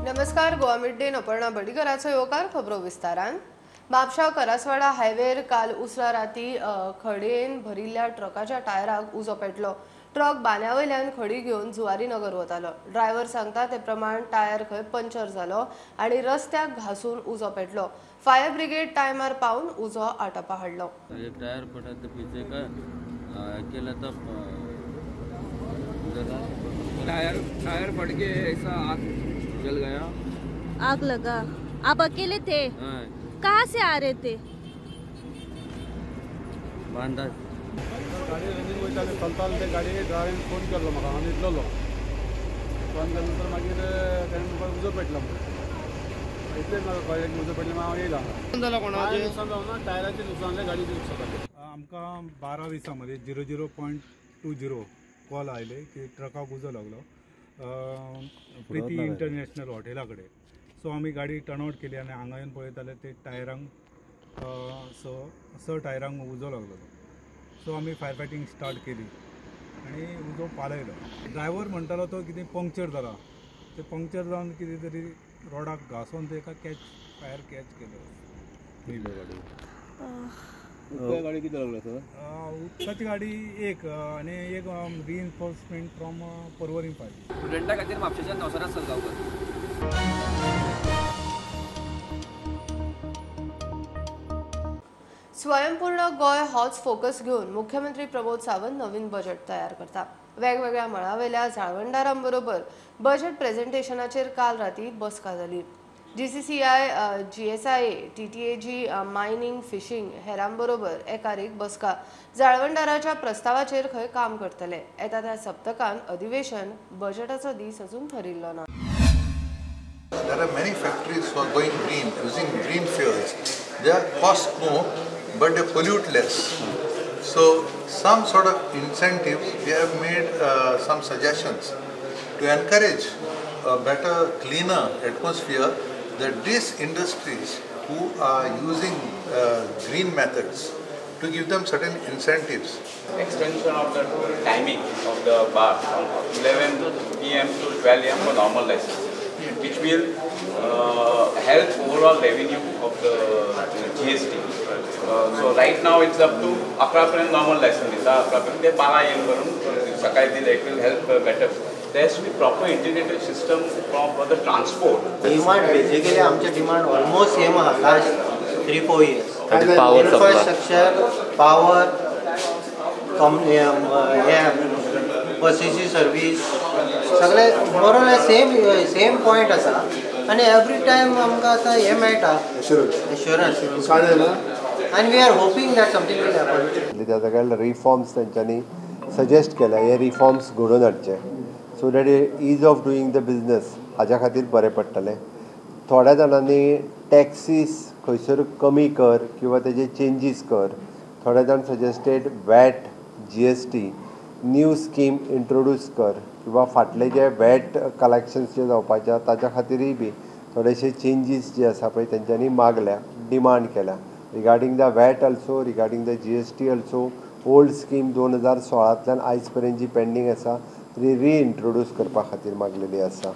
नमस्कार, Goa mid day Aparna बडीकराचो येवकार. खबरो विस्तारान. म्हापशा करासवाडा हायवेर काल उसरा राती खडयेन भरिल्ल्या ट्रकाच्या टायराक उजो पेटलो. ट्रक बांद्या वयल्यान खडी घेवन जुवारी नगर वतालो. ड्रायव्हर सांगता ते प्रमाण टायर खंय पंक्चर जालो आनी रस्त्याक घासून उजो पेटलो. फायर ब्रिगेड टायमार पावन उजो आटोपा हाडलो. टायर फटा तो पीछे का अकेला तब टायर फट के ऐसा आग जल गया. आग लगा. आप अकेले थे? हाँ. कहाँ से आ रहे थे? बांदा. गाडी रनिंग वयताले चलताले ते गाडी ड्रायव्हरान फोन केल्लो म्हाका, हांव न्हिदलेलो. फोन केल्या नंतर मागीर ताणें म्हाका उजो पेटलो म्हणून इतलें म्हाका कळ्ळें की उजो पेटलो. हांव येयला. हांगा नुकसान जावना, टायराचें नुकसान जालें, गाडयेचें नुकसान जालें. आमकां 12:20 मदीं 00.20 कॉल आयले की ट्रकाक उजो लागलो प्रिती इंटरनॅशनल हॉटेला कडेन. सो आमी गाडी टर्न आवट केली आनी हांगा येवन पळयत जाल्यार ते टायरांक स टायरांक उजो लागलो. सो आमी फायर फायटींग स्टार्ट केली आनी उजो पालयलो. ड्रायव्हर म्हणटालो तो कितें पंक्चर जाला, ते पंक्चर जावन कितें तरी रोडाक घासून तेका कॅच फायर कॅच केलो. गाडी कितें लागलो सर? उदकाची गाडी एक आनी एक रिइन्फोर्समेंट फ्रॉम पर्वरी फायर. स्टुडंटा खातीर म्हापशेच्या नवसराज सलगांवकर. स्वयंपूर्ण गोंय होच फोकस घेवन मुख्यमंत्री प्रमोद सावंत नवीन बजेट तयार करता. वेगवेगळ्या मळावेल्या जाळवणदारांबरोबर बजेट प्रेझेंटेशनाचेर काल राती बसका जाली. GCCI, GSIA, TTAG, mining, fishing हेरांबरोबर एकारीक बसका. जाळवणदाराच्या प्रस्तावाचेर खंय काम करतले. येता त्या सप्तकान अधिवेशन, बजेटाचो दीस अजून ठरिल्लो ना. There are many factories who are going green, using green fuels. They are cost more, but they pollute less. So some sort of incentives, we have made some suggestions to encourage a better, cleaner atmosphere, that these industries who are using green methods, to give them certain incentives. Extension of the timing of the bar from 11 p.m. to 12 a.m. for normal licenses, which will help overall revenue of the GST. So right now it's up to 11 पर्यंत normal license दिता, 11 पर्यंत ते 12 a.m. करून सकाळी दिले, it will help better. There has to be proper integrated system for the transport. Demand basically आमचे demand almost same आहा last 3-4 years. Infrastructure, power, बसीची सर्वीस सगळे मोर सेम सेम पॉयंट आसा. आनी एवरी टायम आमकां आतां हें मेळटा एश्योरन्स आनी we are hoping that something will happen. त्या सगळ्या रिफॉर्म्स तेंच्यांनी सजेस्ट केल्या, हे रिफॉर्म्स घडोवन हाडचे so that ease of doing the business हाज्या खातीर बरें पडटलें. थोड्या जाणांनी टॅक्सीस खंयसर कमी कर किंवा तेजे चेंजीस कर, थोडे जाण suggested VAT, GST new scheme introduce कर किंवा फाटले जे वॅट कलेक्शन्स जे जावपाचे आसा ताच्या खातीरूय बी थोडेशे चेंजीस जे आसा पळय तेंच्यांनी मागल्या, डिमांड केल्या regarding the VAT also, regarding the GST also. Old scheme 2016 आयज पर्यंत जी पेंडींग आसा ती रिइंट्रोड्यूस करपा खातीर मागलेली आसा.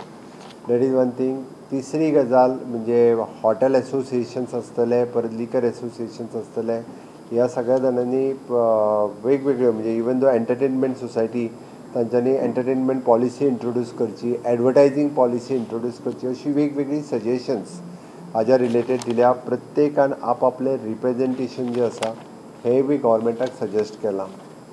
That is one thing. तिसरी गजाल म्हणजे हॉटेल एसोसिएशन्स आसतले, परत लिकर एसोसिएशन्स आसतले, ह्या सगळ्या जाणांनी वेगवेगळ्यो म्हणजे इवन दो एंटरटेनमेंट सोसायटी तांच्यांनी एंटरटेनमेंट पॉलिसी इंट्रोड्यूस करची, एडवर्टायजींग पॉलिसी इंट्रोड्यूस करची, अशी वेगवेगळी सजेशन्स हाज्या रिलेटेड दिल्या. प्रत्येकान आपआपलें रिप्रेजेंटेशन जें आसा हें बी गव्हर्मेंटाक सजेस्ट केलां.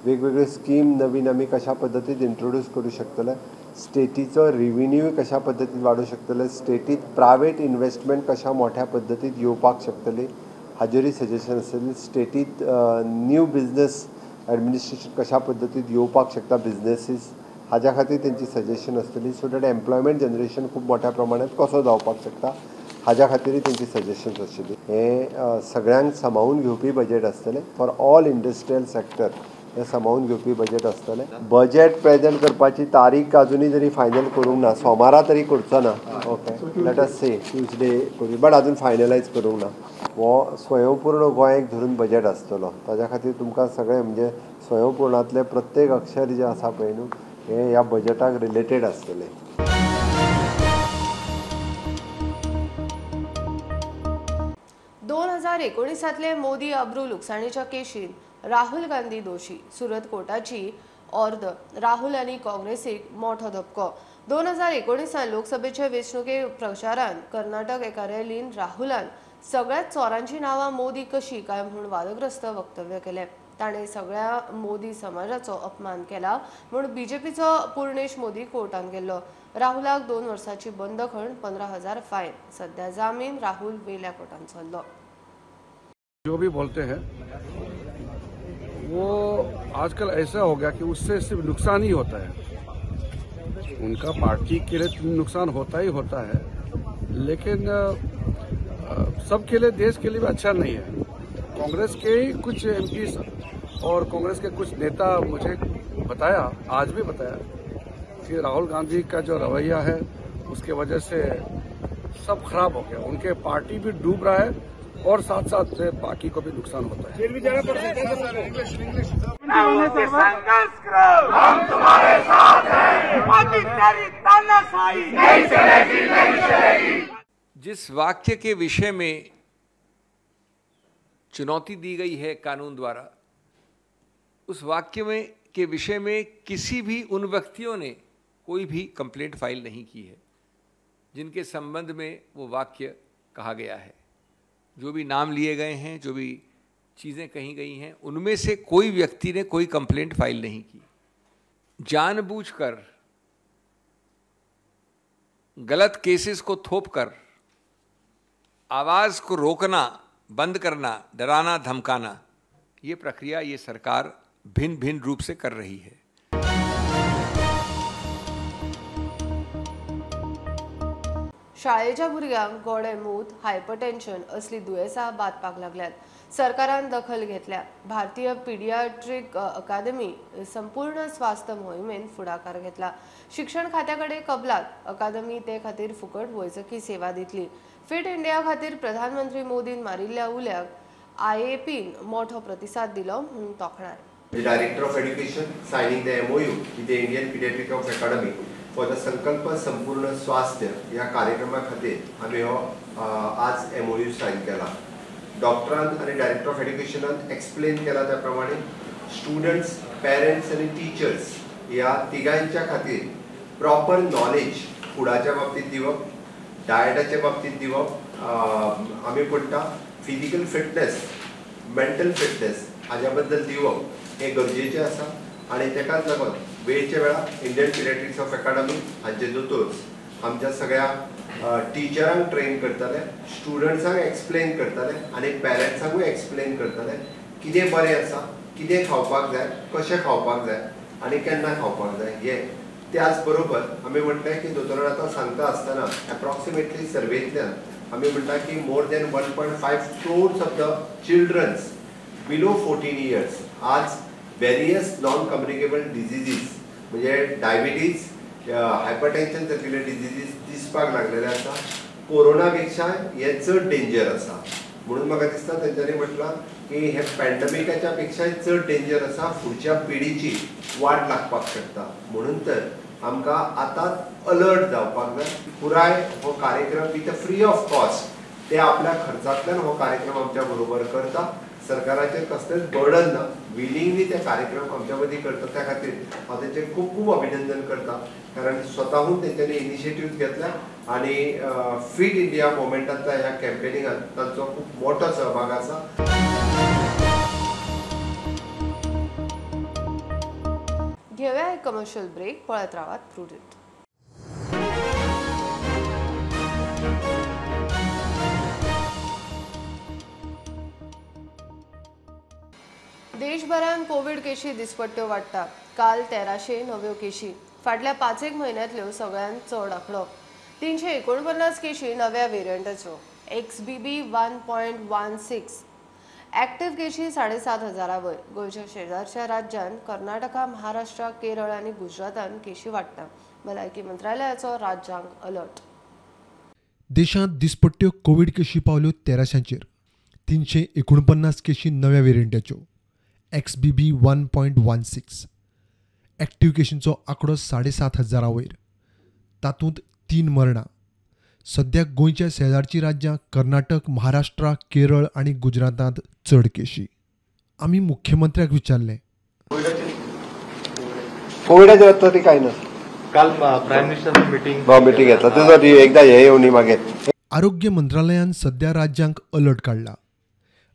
वेगवेगळ्यो स्कीम नवीन आमी कशा पद्दतीन इंट्रोड्यूस करूं शकतले, स्टेटीचो रिव्हेन्यू कशा पद्दतीन वाडोवंक शकतले, स्टेटीत प्रायवेट इन्वेस्टमेंट कशा मोठ्या पद्दतीन येवपाक शकतली हाजेरूय सजेशन आसतली. स्टेटीत न्यू बिजनेस एडमिनिस्ट्रेशन कशा पद्दतीन येवपाक शकता बिजनेसीस हाज्या खातीर तेंची सजेशन आसतली. सो that employment generation खूब मोठ्या प्रमाणात कसो जावपाक शकता हाज्या खातीरूय तेंची सजेशन्स आशिल्ली. हें सगळ्यांक सामावून घेवपी बजेट आसतलें, फॉर ऑल इंडस्ट्रियल सेक्टर हें सामावून घेवपी बजेट आसतलें. बजेट प्रेजेंट करपाची तारीख अजुनूय जरी फायनल करूंक ना, सोमारा तरी करचो ना, okay let us say Tuesday करूं, बट अजून फायनलायज करूंक ना. हो स्वयंपूर्ण गोंयाक धरून बजेट आसतलो, ताज्या खातीर तुमकां सगळें म्हणजे स्वयंपूर्णांतलें प्रत्येक अक्षर जें आसा पळय न्हू हें ह्या बजेटाक रिलेटेड आसतलें. 2019तले मोदी अब्रू लुकसाणीच्या केशीन राहुल गांधी दोशी. सुरत कोर्टाची ऑर्द. राहुल आनी काँग्रेसीक मोठो धपको. 2019 लोकसभेच्या वेंचणुके प्रचारान कर्नाटक एका रॅलीन राहुलान सगळ्याच चोरांची नांवां मोदी कशी काय म्हूण वादग्रस्त वक्तव्य केलें. ताणें सगळ्या मोदी समाजाचो अपमान केला म्हूण बीजेपीचो पूर्णेश मोदी कोर्टान गेल्लो. राहुलाक 2 वर्सांची बंदखण, 15,000 फायन. सध्या जामीन राहुल वेल्या कोर्टान चल्लो. जो भी बोलते हैं वो आजकल ऐसा हो गया कि उससे सिर्फ नुकसान ही होता है. उनका पार्टी के लिए नुकसान होता ही होता है, लेकिन सबके लिए, देश के लिए भी अच्छा नहीं है. कांग्रेस के ही कुछ एमपी और कांग्रेस के कुछ नेता मुझे बताया, आज भी बताया कि राहुल गांधी का जो रवैया है उसके वजह से सब खराब हो गया. उनके पार्टी भी डूब रहा है और साथ साथ बाकी को भी नुकसान होता है. फिर भी जाना पड़ता है. हम तुम्हारे साथ हैं, मोदी तेरी तानाशाही नहीं चलेगी, नहीं चलेगी. जिस वाक्य के विषय में चुनौती दी गई है कानून द्वारा, उस वाक्य में के विषय में किसी भी उन व्यक्तियों ने कोई भी कंप्लेंट फाइल नहीं की है जिनके संबंध में वो वाक्य कहा गया है. जो भी नाम लिए गए हैं, जो भी चीज़ें कही गई हैं, उनमें से कोई व्यक्ति ने कोई कंप्लेंट फाइल नहीं की. जानबूझकर गलत केसेस को थोपकर आवाज़ को रोकना, बंद करना, डराना, धमकाना, ये प्रक्रिया ये सरकार भिन्न भिन्न रूप से कर रही है. शाळेच्या भुरग्यांक गोडे मूत, हायपरटेन्शन असली दुयेंसां बादपाक लागल्यात. सरकारान दखल घेतल्या. भारतीय पिडियाट्रीक अकादमी संपूर्ण स्वास्थ्य मोहिमेन फुडाकार घेतला. शिक्षण खात्या कडेन कबलात. अकादमी ते खातीर फुकट वैजकी सेवा दितली. फिट इंडिया खातीर प्रधानमंत्री मोदीन मारिल्ल्या उल्याक आयएपीन मोठो प्रतिसाद दिलो म्हूण तोखणाय. The Director of Education signing the MOU with the Indian Pediatric of Academy for the Sankalp Sampurna Swasthya ह्या कार्यक्रमा खातीर आमी हो आज MOU sign केला. डॉक्टरान आनी डायरेक्टर ऑफ एड्युकेशनान एक्सप्लेन केला त्या प्रमाणे स्टुडंट्स, पेरंट्स आनी टिचर्स ह्या तिगांच्या खातीर प्रॉपर नॉलेज फुडाच्या बाबतींत दिवप, डायटाच्या बाबतींत दिवप, आमी म्हणटा फिजिकल फिटनेस, मेंटल फिटनेस हाज्या बद्दल दिवप हें गरजेचें आसा. आनी तेकाच लागून वेळच्या वेळार इंडियन पिडियाट्रिक्स ऑफ अकादमी हांचे दोतोर्स आमच्या सगळ्या टिचरांक ट्रेन करताले, स्टुडंट्सांक एक्सप्लेन करताले आनी पेरंट्सांकूय एक्सप्लेन करताले कितें बरें आसा, कितें खावपाक जाय, कशें खावपाक जाय आनी केन्ना खावपाक जाय हें. त्याच बरोबर आमी म्हटलें की दोतोरान आतां सांगता आसतना एप्रॉक्सिमेटली सर्वेंतल्यान आमी म्हणटा की more than 1.5 crores of the childrens below 14 years आज वेरियस नॉन कम्युनिकेबल डिजीजीस म्हणजे डायबिटीज, हायपरटेन्शन सारकिल्ले डिजीजीस दिसपाक लागलेले आसा. कोरोना पेक्षा हे चड डेंजर आसा म्हणून म्हाका दिसता तेंच्यांनी म्हटलां की हे पॅन्डमिकाच्या पेक्षाय चड डेंजर आसा, फुडच्या पिढीची वाट लागपाक शकता. म्हणून तर आमकां आतांच अलर्ट जावपाक जाय. पुराय हो कार्यक्रम with free of cost ते आपल्या खर्चांतल्यान हो कार्यक्रम आमच्या बरोबर करता. सरकाराचेर कसलेंच बर्डन ना, विलिंगली ते कार्यक्रम आमच्या मदीं करता. त्या खातीर हांव तेंचें खूब खूब अभिनंदन करता, कारण स्वताहून तेंच्यांनी इनिशिएटीव घेतल्या आनी फिट इंडिया मुवमेंटांतल्या ह्या कॅम्पेनिंगान तांचो खूब मोठो सहभाग आसा. घेवया एक कमर्शियल ब्रेक. पळयत रावात प्रुडंट. देशभरान कोविड केशी दिसपट्ट्यो वाडटा. काल 1300 नव्यो केशी, फाटल्या 5-1 म्हयन्यांतल्यो सगळ्यांत चड आंकडो. 349 केशी नव्या वेरियंटाच्यो, XBB 1.16. Active केशी 7,500 वयर. गोंयच्या शेजारच्या राज्यांत कर्नाटका, महाराष्ट्र, केरळ आनी गुजरातान केशी वाडटा. भलायकी मंत्रालयाचो राज्यांक अलर्ट. देशांत दिसपट्ट्यो कोविड केशी पावल्यो 1300चेर. 349 केशी नव्या वेरियंटाच्यो, XBB 1.16. Active केशींचो आंकडो 7,500 वयर. तातूंत 3 मरणां. सद्याक गोंयच्या शेजारची राज्यां कर्नाटक, महाराष्ट्र, केरळ आनी गुजरातांत चड केशी. आमी मुख्यमंत्र्याक विचारलें, कोविडाचेर तरी कांय ना. काल प्रायम मिनिस्टर मिटींग मिटींग घेतला तेजो एकदा हे येवनी मागीर. आरोग्य मंत्रालयान सध्या राज्यांक अलर्ट काडला.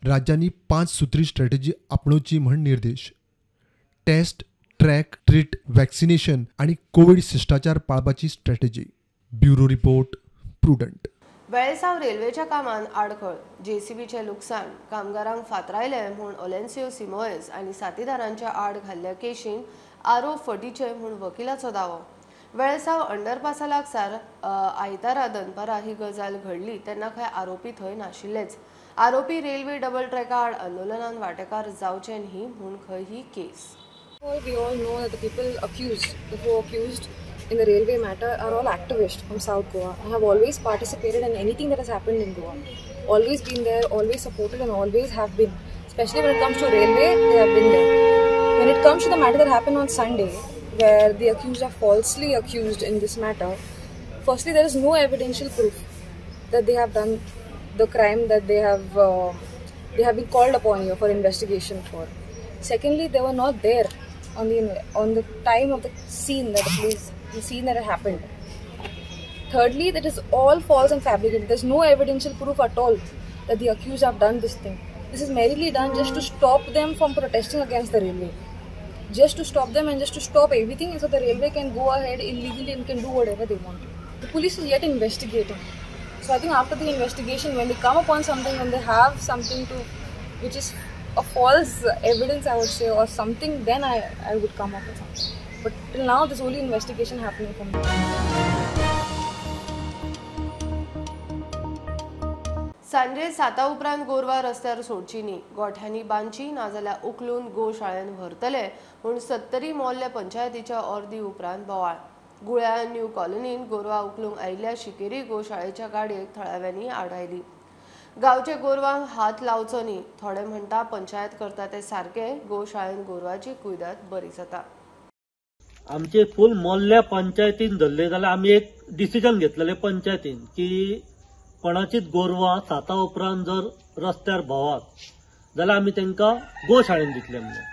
राज्यांनी 5 सुत्री स्ट्रॅटेजी आपणोवची म्हण निर्देश. टेस्ट, ट्रॅक, ट्रीट, वॅक्सिनेशन आनी कोवीड शिश्टाचार पाळपाची strategy. Bureau report, Prudent. Velsao रेल्वेच्या कामांत आडखळ, जेसीबीचें लुकसाण, कामगारांक फातरायले म्हूण ओलेन्सियो सिमोएस आनी साथीदारांच्या आड घाल्ल्या केशीन आरोप फटीचे म्हूण वकिलाचो दावो. वेळसाव अंडरपासा लागसार आयतारा दनपारा ही गजाल घडली तेन्ना खंय आरोपी थंय नाशिल्लेच. आरोपी रेल्वे डबल ट्रॅका आड आंदोलनान वांटेकार जावचे न्ही म्हूण खंय ही केस. We all know that the people accused, the four accused in the railway matter are all activists from South Goa and have always participated in anything that has happened in Goa. Always been there, always supported and always have been. Especially when it comes to railway, they have been there. When it comes to the matter that happened on Sunday, where the accused are falsely accused in this matter, firstly there is no evidential proof that they have done the crime that they have been called upon here for investigation for. Secondly, they were not there on the time of the scene that the scene that had happened. Thirdly, that is all false and fabricated. There's no evidential proof at all that the accused have done this thing. This is merely done just to stop them from protesting against the railway. Just to stop them and just to stop everything so the railway can go ahead illegally and can do whatever they want. The police is yet investigating. So I think after the investigation, when they come upon something, when they have something to, which is a false evidence, I would say, or something, then I would come up with something. But till now, there's only investigation happening from there. सांजे 7 उपरांत गोरवां रस्त्यार सोडची न्ही, गोठ्यांनी बांदची नाजाल्यार उखलून गोशाळेन व्हरतले म्हूण 70 मोल्ले पंचायतीच्या अर्दी उपरांत बोवाळ. गुळ्या न्यू कॉलनीन गोरवां उखलूंक आयिल्ल्या शिकेरी गोशाळेच्या गाडयेक थळाव्यांनी आडायली. गांवचे गोरवांक हात लावचो न्ही, थोडे म्हणटा पंचायत करता ते सारके, गोशाळेन गोरवाची कुयदाद बरी जाता. आमचे फूल मोल्ल्या पंचायतीन धरले जाल्यार आमी एक डिसिजन घेतलेले पंचायतीन की कोणाचीच गोरवां 7 उपरांत जर रस्त्यार भोंवत जाल्यार आमी तांकां गोशाळेन दितले म्हणून.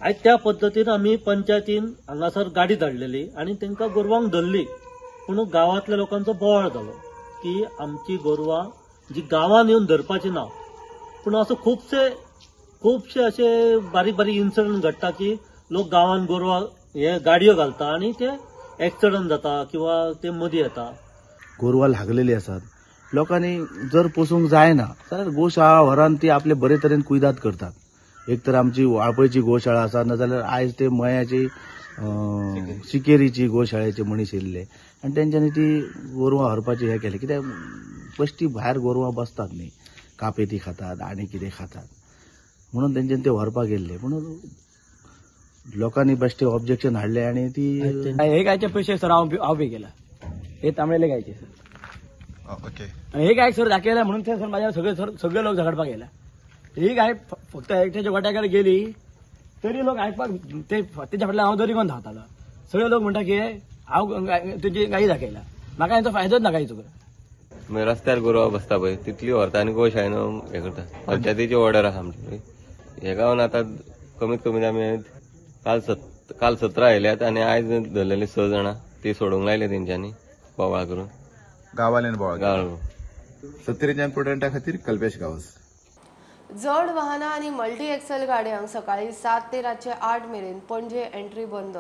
आयज त्या पद्दतीन आमी पंचायतीन हांगासर गाडी धाडलेली आनी तांकां गोरवांक धरली. पूण गांवांतल्या लोकांचो बोवाळ जालो की आमची गोरवां जी गांवांत येवन धरपाची ना. पूण असो खुबशे अशे बारीक बारीक इन्सिडंट घडटा की लोक गांवांत गोरवां हे गाडयो घालता आनी ते एक्सिडंट जाता किंवा ते मदीं येता. गोरवां लागलेली आसात, लोकांनी जर पोसूंक जायना जाल्यार गोशाळा व्हरान ती आपले बरे तरेन कुयदाद करतात. एक तर आमची वाळपयची गोशाळा आसा, नाजाल्यार आयज ते मयाची सिकेरीची गोशाळेचे मनीस येयल्ले आनी तेंच्यांनी ती गोरवां व्हरपाची हें केलें. कित्याक बेश्टी भायर गोरवां बसतात न्ही, कापेती खातात आनी कितें खातात म्हणून तेंच्यांनी ते व्हरपाक गेल्ले. म्हणून लोकांनी बेश्टे ऑब्जेक्शन हाडले आनी ती हे गायचे पैसे सर हांव पे केला, हे तांबडेले गायचे सर. ओके, आणि हे गायक सर दाखयला म्हणून ते सर माझ्या सगळे सर सगळे लोक झगडपाक गेला. ही गाय फक्त एकट्याच्या गोट्याकडे गेली तरी लोक आयकपाक ते तेच्या फाटल्यान हांव दरी कोण धांवतालो. सगळे लोक म्हणटा की हांव तुजी गायी दाखयला, म्हाका हेंचो फायदोच ना गायचो. रस्त्यार गोरवां बसता पळय तितली व्हरता आनी गोशाळेन हें करता. पंचायतीची ऑर्डर आसा आमची. हे गांवान आतां कमीत कमी आमी काल 17 आयल्यात आनी आयज धरलेली 6 जाणां, ती सोडूंक लायले तेंच्यांनी बोवाळ करून गांवांल्यान बोवाळ. सत्यरंजन प्रुडंटा खातीर कल्पेश गांवस. जड वाहनां आनी मल्टी एक्सल गाडयांक सकाळी 7 ते रातचे 8 मेरेन पणजे एंट्री बंद.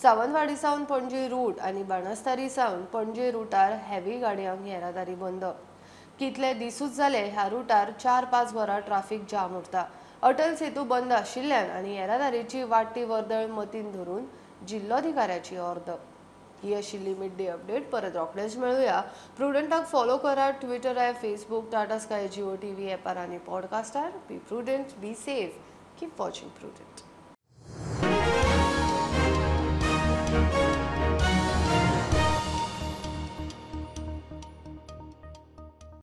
सावंतवाडी सावन पणजी रूट आनी बाणस्तारी सावन पणजे रुटार हेवी गाडयांक येरादारी बंद. कितले दिसूच जाले ह्या रुटार 4-5 वरां ट्राफिक जाम उरता. अटल सेतू बंद आशिल्ल्यान आनी येरादारीची वाडटी वर्दळ मतीन धरून जिल्लोधिकाऱ्याची ऑर्द. ही आशिल्ली मिड डे अपडेट. परत रोखडेच मेळुया. प्रुडंटाक फॉलो करा Twitter, Facebook, Tata Sky, Jio TV ॲपार आनी पॉडकास्टार. Be prudent, be safe, keep watching Prudent.